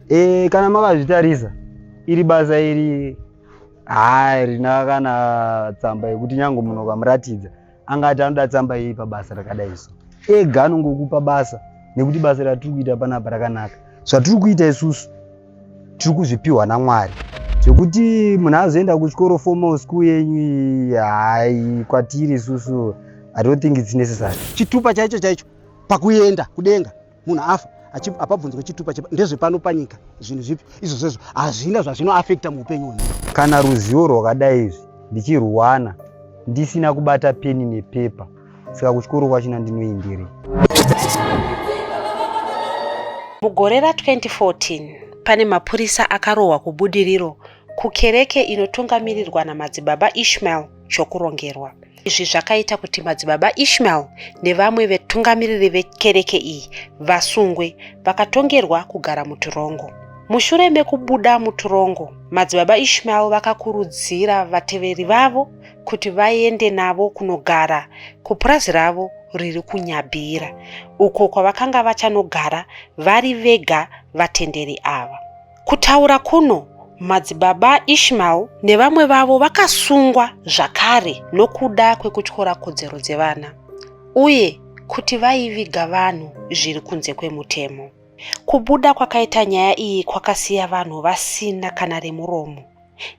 E, kana makazvitarisa iri basa iri haa rina kana tsamba yekuti nyange munhu ukamuratidza angati anoda tsamba yei pabasa rakadai so. Ega anongokupa basa nekuti basa ratiri kuita panapa rakanaka. Zvatiri kuita isusu tiri kuzvipiwa naMwari. Zvekuti munhu azoenda kuchikoro formal school yenyu iyi hai kwatiri isusu I don't think it's necessary. Chitupa chaicho chaicho pakuenda kudenga munhu afa apabvunzwe chitupa ndezvepano panyika zvinhu zvipi izvozvezvo hazvina zvazvinoafekta muupenyu hwemunhu. Kana ruzivo rwakadai izvi ndichirwana ndisina kubata peni nepepa saka kuchikoro kwachina ndinoenderei? Mugore ra2014 pane mapurisa akarohwa kuBudiriro kukereke inotungamirirwa naMadzibaba Ishmael Chokurongerwa. Izvi zvakaita kuti Madzibaba Ishmael nevamwe vetungamiriri vekereke iyi vasungwe vakatongerwa kugara muturongo. Mushure mekubuda muturongo, Madzibaba Ishmael vakakurudzira vateveri vavo kuti vaende navo kunogara kupurazi ravo riri kuNyabhira uko kwavakanga vachanogara vari vega vatenderi ava. Kutaura kuno, Madzibaba Ishmael nevamwe vavo vakasungwa zvakare nokuda kwekutyora kodzero dzevana uye kuti vaiviga vanhu zviri kunze kwemutemo. Kubuda kwakaita nyaya iyi kwakasiya vanhu vasina kana remuromo.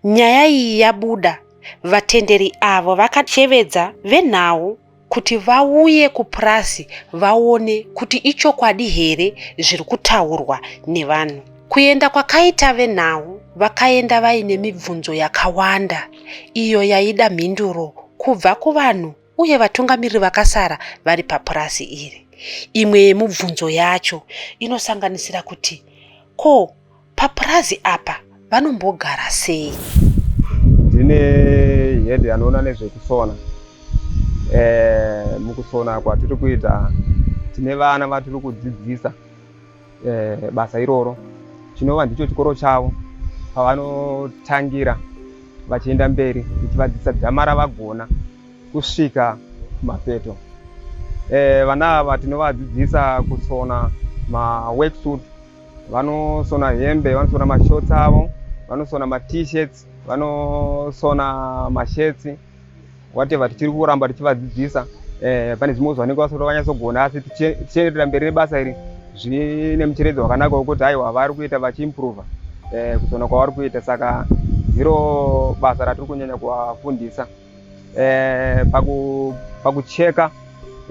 Nyaya iyi yabuda, vatenderi avo vakashevedza venhau kuti vauye kupurazi vaone kuti ichokwadi here zviri kutaurwa nevanhu. Kuenda kwakaita venhau, vakaenda vaine mibvunzo yakawanda iyo yaida mhinduro kubva kuvanhu uye vatungamiriri vakasara vari papurazi iri. Imwe yemubvunzo yacho inosanganisira kuti ko papurazi apa vanombogara sei? Ndine head anoona nezvekusona. E, mukusona kwatiri kuita tine vana vatiri kudzidzisa e, basa iroro chinova ndicho chikoro chavo pavanotangira vachienda mberi tichivadzidzisa dzamara vagona kusvika kumapeto. E, vana ava tinovadzidzisa kusona maworksuit vanosona hembe vanosona mashorts avo vanosona mat-shirts vanosona mashirts whatever tichiri kuramba tichivadzidzisa eh, pane zvimwe zvanenge vasati vanyatsogona asi tichienderera mberi nebasa iri zvine mucheredzo wakanaka wekuti aiwa vari kuita vachiimprova eh, kusona kwavari kuita saka ndiro basa ratiri kunyanya kuvafundisa eh, paku pakucheka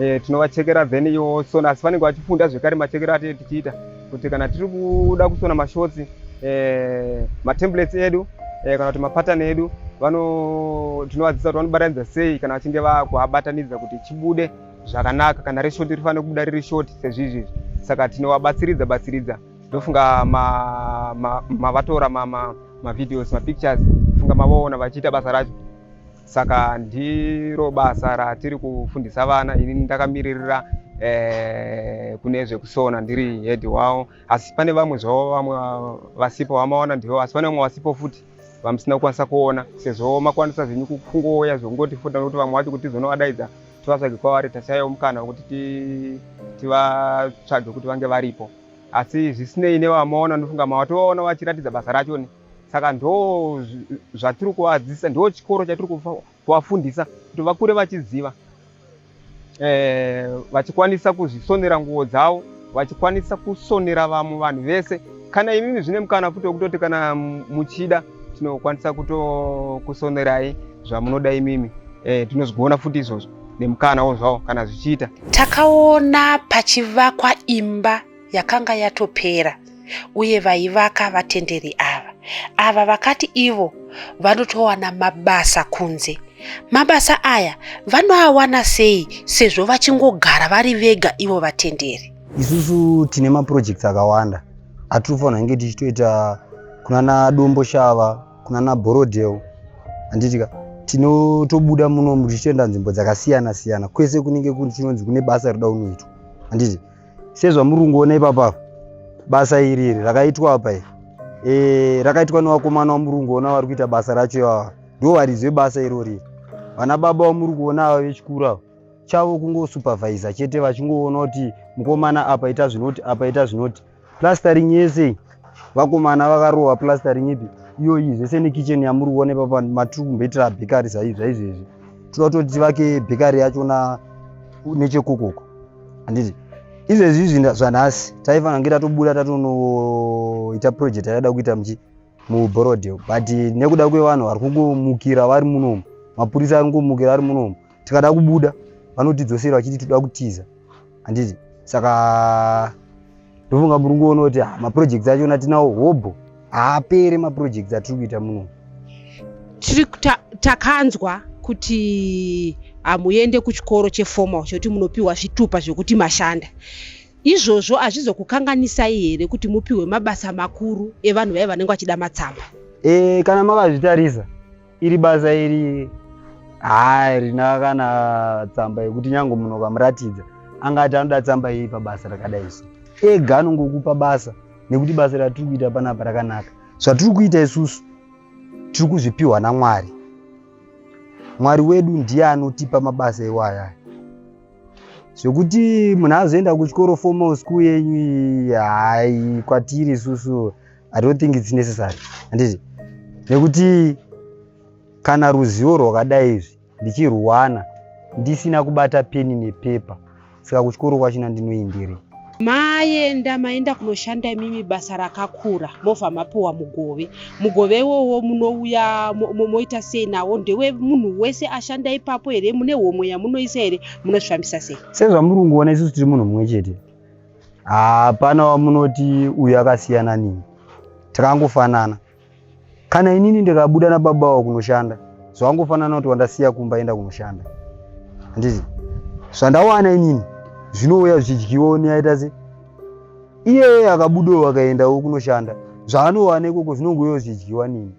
eh, tinovachekera then iwo sona asi vanenge vachifunda zvekare machekero atinenge tichiita kuti kana tiri kuda kusona mashotsi eh, matemplates edu eh, kana kuti mapatani edu vano tinovadzidzisa kuti vanobatanidza sei kana vachinge vakuabatanidza kuti chibude zvakanaka kana reshoti rifanira kubuda riri shoti sezvizvi izvi saka tinovabatsiridza batsiridza ndofunga mavatora ma, ma, ma mavideos mapictures funga mavaona vachiita basa racho saka ndiro basa ratiri kufundisa vana ini ndakamiririra eh, kune zvekusona ndiri head wavo asi pane vamwe zvavo vamwe vasipo vamaona ndivo asi pane vamwe vasipo futi vamusina kukwanisa kuona sezvo makwanisa zvenyu kungouya zvekungoti futi nokuti vamwe vacho kuti tizonovadaidza tivatsvage kwavari tashaiwa mukana wekuti tivatsvage kuti vange varipo asi zvisinei nevamaona ndofunga mawatovaona vachiratidza basa racho ni saka ndo zvatiri kuvadzidzisa ndo chikoro chatiri kuvafundisa kuti vakure vachiziva eh, vachikwanisa kuzvisonera nguo dzavo vachikwanisa kusonera vamwe vanhu vese kana imimi zvine mukana futi wekutoti kana muchida tinokwanisa kutokusonerai zvamunoda imimi eh, tinozvigona futi izvozvo nemukana wo zvawo kana zvichiita. Takaona pachivakwa imba yakanga yatopera uye vaivaka vatenderi ava. Ava vakati ivo vanotowana mabasa kunze. Mabasa aya vanoawana sei sezvo vachingogara vari vega ivo vatenderi? Isusu tine maprojects akawanda atiri kufanira kunge tichitoita kunana Domboshava, kunana Borrowdale handiti ka tinotobuda munomu tichitoenda nzvimbo dzakasiyana siyana kwese kunenge kuchinonzi kune basa rinoda kunoitwa handiti sezvamuri kungoona ipapa basa iri iri rakaitwa apa iri e, rakaitwa nevakomana vamuri kungoona vari kuita basa racho ivava ndo varidzi vebasa irori vana baba vamuri kuona ava vechikuru ava chavo kungosupervisa chete vachingoona kuti mukomana apa ita zvinoti apa ita zvinoti plastering yese Vakomana vakarohwa plastering ipi iyoyi zvese nekitchen yamuri kuona ipapa matiri kumboitira bakery zvaizvezvi. Toda kutoti tivake bakery yachona nechekokoko. Handiti izvezvi izvi zvanhasi taifanira kunge tatobuda tatonoita project yataida kuita muchi muBorrowdale, but nekuda kwevanhu vari kungomukira vari munomu, mapurisa ari kungomukira ari munomu, tikada kubuda vanotidzosera vachiti toda kutiza. Handiti saka ndofunga muri kungoona kuti maprojects achona tinawo hobho, haapere maprojects atiri kuita munomu. Tiri takanzwa kuti hamuende kuchikoro cheformal chekuti munopiwa zvitupa zvekuti mashanda. Izvozvo hazvizokukanganisai here kuti mupiwe mabasa makuru evanhu vaiva vanenge vachida matsamba? Kana makazvitarisa iri basa iri harina kana tsamba yekuti nyange munhu ukamuratidza angati anoda tsamba iyi pabasa rakadai so, ega anongokupa basa nekuti basa ratiri kuita panapa rakanaka. Zvatiri kuita isusu tiri kuzvipiwa naMwari. Mwari wedu ndiye anotipa mabasa iwaya. Zvekuti munhu azoenda kuchikoro formal school yenyu iyi, hai, kwatiri isusu I don't think it's necessary. Handiti nekuti kana ruzivo rwakadai izvi ndichirwana ndisina kubata peni nepepa, saka kuchikoro kwachina ndinoenderei? Maenda kunoshanda imimi basa rakakura, movha mapiwa mugove. Mugove iwowo munouya moita sei nawo? Ndewe munhu wese ashanda ipapo here? Mune homwe yamunoisa here? Munozvifambisa sei? Sezvamuri kungoona, isusu tiri munhu mumwe chete, hapana wamunoti uyu akasiyana nini, takangofanana. Kana inini ndikabuda nababa wavo kunoshanda, zvangofanana kuti wandasiya kumba enda kunoshanda. Handiti zvandawana inini zvinouya zvichidyiwawo neaita se iyeye akabudawo akaendawo kunoshanda, zvaanowana ikoko zvinongouyawo zvichidyiwa nini.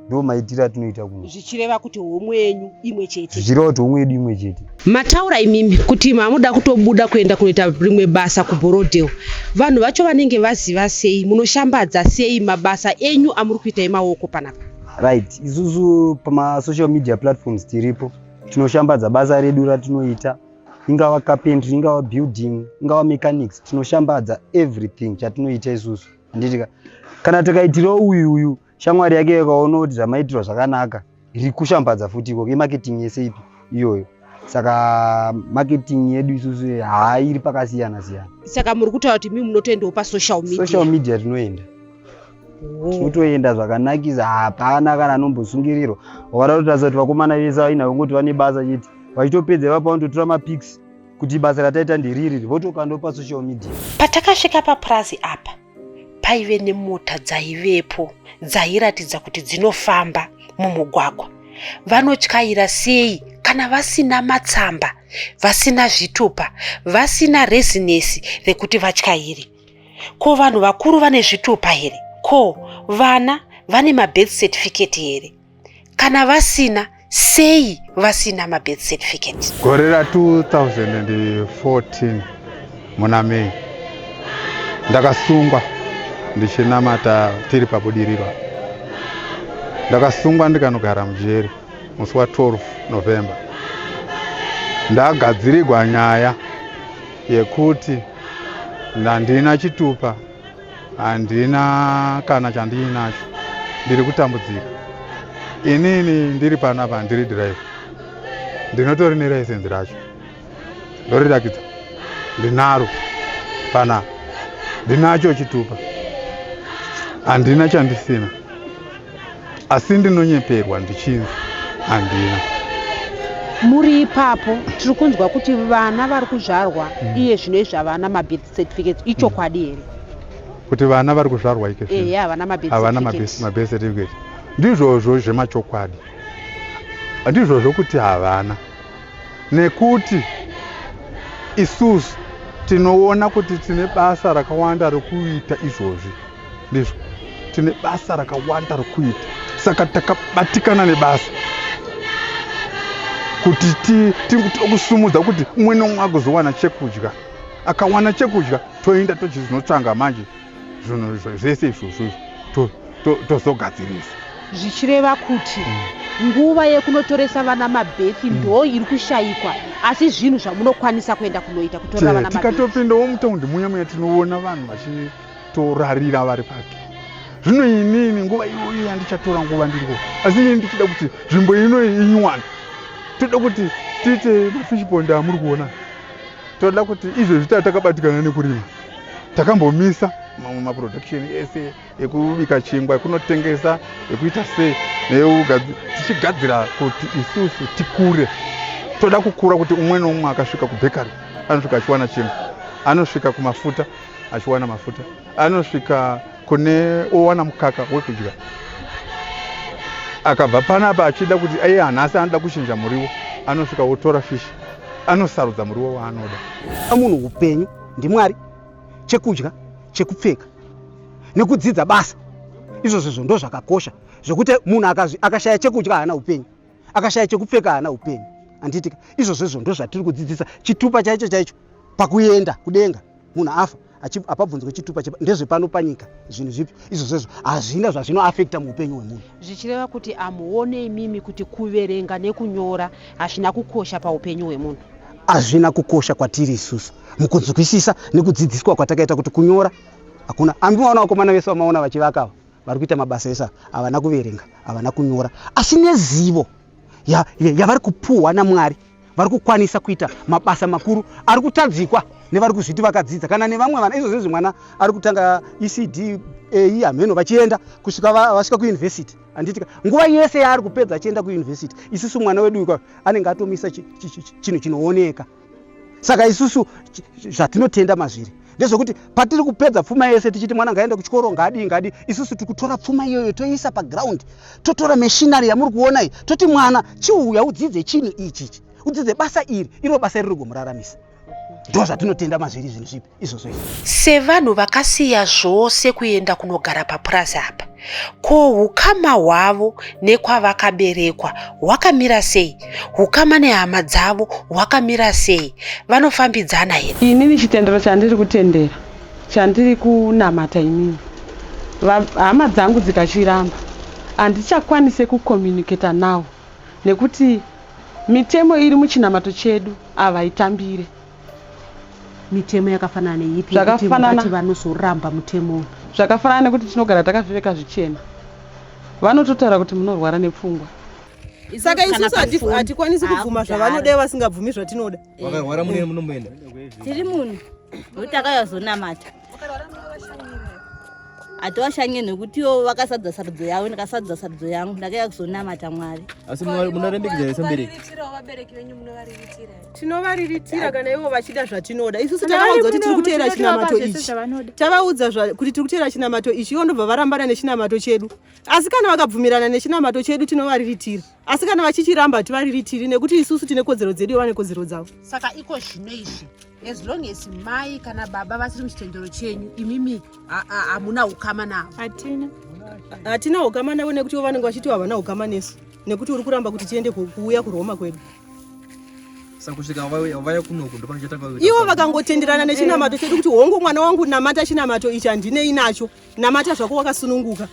Ndo maitiro atinoita kuno. Zvichireva kuti homwe yenyu imwe chete? Zvichireva kuti homwe yedu imwe chete. Mataura imimi kuti mamuda kutobuda kuenda kunoita rimwe basa kuBorrowdale. Vanhu vacho vanenge vaziva sei? Munoshambadza sei mabasa enyu amuri kuita emaoko panapa? Right, isusu pamasocial media platforms tiripo, tinoshambadza basa redu ratinoita, ingava carpentry, ingava building, ingava mechanics, tinoshambadza everything chatinoita isusu. Handiti kana tikaitirawo uyu shamwari yake yakaona kuti zvamaitirwa zvakanaka, iri kushambadza futi ikoko, imarketing yese ipi iyoyo. Saka marketing yedu isusu hairi pakasiyana siyana. Saka muri kutaura kuti mimi munotoendawo pasocial media? Social media tinoenda. Tinotoenda zvakanakisa, hapana kana anombosungirirwa. Wakada kutarisa kuti vakomana vese vaina kungoti vane basa chete, vachitopedza ipapo vanototora mapics kuti basa rataita nderiri, votokandawo pasocial media. Patakasvika papurazi apa paive nemota dzaivepo dzairatidza kuti dzinofamba mumugwagwa. Vanotyaira sei kana vasina matsamba, vasina zvitupa, vasina rezinesi rekuti vatyaire? Ko vanhu vakuru vane zvitupa here? Ko vana vane mabirth certificate here? Kana vasina, sei vasina mabirth certificate? Gore ra2014 muna May ndakasungwa ndichinamata tiri paBudiriro. Ndakasungwa ndikanogara mujeri musi wa12 November. Ndagadzirirwa nyaya yekuti handina chitupa, handina kana chandiinacho, ndiri kutambudzika. Inini ndiri panapa ndiri driver, ndinotori nelicence racho, ndorirakidza, ndinaro panapa, ndinacho chitupa, handina chandisina, asi ndinonyeperwa ndichinzi handina. Muri ipapo tiri kunzwa kuti vana vari kuzvarwa iye zvino izvi havana mabirth certificates. Ichokwadi here? Kuti vana vari kuzvarwa ike zvino Ehe, havana mabirth havana certificates. Mabirth certificate, ndizvozvo zvemachokwadi, ndizvozvo kuti havana, nekuti isusu tinoona kuti tine basa rakawanda rekuita izvozvi. Ndizvo, tine basa rakawanda rekuita, saka takabatikana nebasa kuti tokusumudza kuti umwe neumwe agozowana chekudya. Akawana chekudya, toenda tochizinotsvanga manje zvinhu zvese izvozvo tozogadzirisa. Zvichireva kuti nguva yekunotoresa vana mabirth ndo iri kushayikwa, asi zvinhu zvamunokwanisa kuenda kunoita kutorera vana mabirth. Tikatopindawo mutaundi muya muya, tinoona vanhu vachitorarira vari pake. Zvino inini nguva iyoyo yandichatora nguva ndiriko, asi ini ndichida kuti nzvimbo inoyi inyuwani. Toda kuti tiite mafish pond amuri kuona. Toda kuti izvezvi taa takabatikana nekurima, takambomisa mamwe maproduction ese ekubika chingwa, ekunotengesa, ekuita sei, tichigadzira kuti isusu tikure. Toda kukura kuti umwe neumwe akasvika kubhekari anosvika achiwana chingwa, anosvika kumafuta achiwana mafuta, anosvika kune owana mukaka wekudya. Akabva panapa achida kuti iye hanhasi anoda kuchinja muriwo, anosvika wotora fishi, anosarudza muriwo waanoda. Munhu upenyu ndiMwari, chekudya, chekupfeka nekudzidza basa, izvozvo izvo ndo zvakakosha, zvekuti munhu akashaya chekudya haana upenyu, akashaya chekupfeka haana upenyu, handitika? Izvozvo izvo ndo zvatiri kudzidzisa. Chitupa chaicho chaicho pakuenda kudenga munhu afa hapabvunzwe chitupa, ndezvepano panyika. Zvinhu zvipi izvozvo izvo hazvina zvazvinoafekta muupenyu hwemunhu. Zvichireva kuti amuone imimi kuti kuverenga nekunyora hazvina kukosha paupenyu hwemunhu? Hazvina kukosha kwatiri isusu mukunzwisisa nekudzidziswa kwatakaita kuti kunyora hakuna. Ambimaona vakomana vese vamaona vachivaka ava vari kuita mabasa ese ava, havana kuverenga, havana kunyora, asi nezivo yavari kupuhwa naMwari vari kukwanisa kuita mabasa makuru ari kutadzikwa nevari kuzviti vakadzidza kana nevamwe vana. Izvozvo izvi mwana ari kutanga ECD A hameno vachienda kusvika vasvika kuyunivhesiti, handitika? Nguva yese yaari kupedza achienda kuyunivhesiti, isusu mwana wedu ikwa anenge atomisa chinhu chinooneka. Saka isusu zvatinotenda mazviri ndezvekuti patiri kupedza pfuma yese tichiti mwana ngaende kuchikoro, ngaadii ngaadii, isusu tiri kutora pfuma iyoyo toiisa paground, totora machinery yamuri kuona iyi, toti mwana chiuya udzidze chinhu ichi ichi, udzidze basa iri, iro basa iri rigomuraramisa. Ndo zvatinotenda mazviri, zvinhu zvipi izvozvo izvi. Sevanhu vakasiya zvose kuenda kunogara papurazi apa, ko ukama hwavo nekwavakaberekwa hwakamira sei? Ukama nehama dzavo hwakamira sei? Vanofambidzana here? Inini chitendero chandiri kutendera, chandiri kunamata inini, hama dzangu dzikachiramba handichakwanise kucommunicata navo nekuti mitemo iri muchinamato chedu havaitambire. Mitemo yakafanana neipi? Zvakafanana kuti vanozoramba mutemo? Zvakafanana nekuti tinogara takapfeka zvichena, vanototaura kuti munorwara nepfungwa. Saka isusu hatikwanisi kubvuma zvavanoda, vasingabvumi zvatinoda. Vakarwara mune munomboenda? Tiri munhu nokuti takayazonamata, hativashanye nekuti ivo vakasadza sarudzo yavo, ndakasadza sarudzo yangu, ndakauya kuzonamata Mwari. Asi munorembekedza here semubereki? Tinovariritira kana ivo vachida zvatinoda. Isusu tavaudza kuti tiri kuteera chinamato ichi, tavaudza kuti tiri kuteera chinamato ichi, ivo ndobva varambana nechinamato chedu. Asi kana vakabvumirana nechinamato chedu tinovariritira, asi kana vachichiramba hativariritiri, nekuti isusu tine kodzero dzedu, ivo vane kodzero dzavo. Saka iko zvino izvi, as long as mai kana baba vasiri muchitendero chenyu, imimi hamuna ukama navo? Hatina, hatina ukama navo, nekuti ivo vanenge vachiti havana ukama nesu, nekuti uri kuramba kuti tiende kuuya kuRoma kwedu. Saka kusvika vaya kunoku ndopachatanga. Ivo vakangotenderana nechinamato chedu kuti hongu mwana wangu namata chinamato ichi, handinei nacho, namata zvako wakasununguka,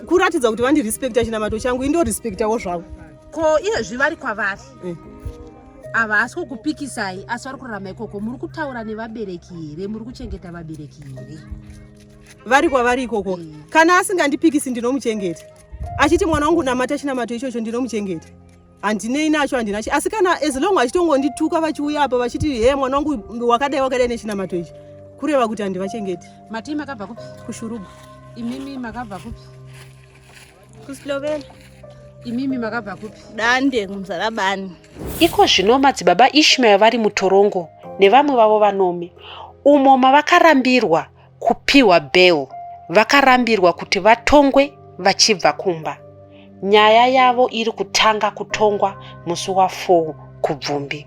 kuratidza kuti vandirespekta chinamato changu, indorespektawo zvavo. Ko iyezvi vari kwavari ava, asi kukupikisai, asi vari kurarama ikoko, muri kutaura nevabereki here? Muri kuchengeta vabereki here? Vari kwavari ikoko, kana asingandipikisi ndinomuchengeta, achiti mwana wangu namata chinamato ichocho, ndinomuchengeta, handinei nacho, handina. Asi kana as long achitongondituka vachiuya apa vachiti he mwana wangu wakadai wakadai nechinamato ichi, kureva kuti handivachengeti. Matii makabva kupi? KuShurugwi. Imimi makabva kupi? KuSlovenia. Imimi makabva kupi? Dande, kuMuzarabani. Iko zvino madzibaba Ishmael vari mutorongo nevamwe vavo vanome, umo mavakarambirwa kupiwa bail, vakarambirwa kuti vatongwe vachibva kumba. Nyaya yavo iri kutanga kutongwa musi wa4 Kubvumbi.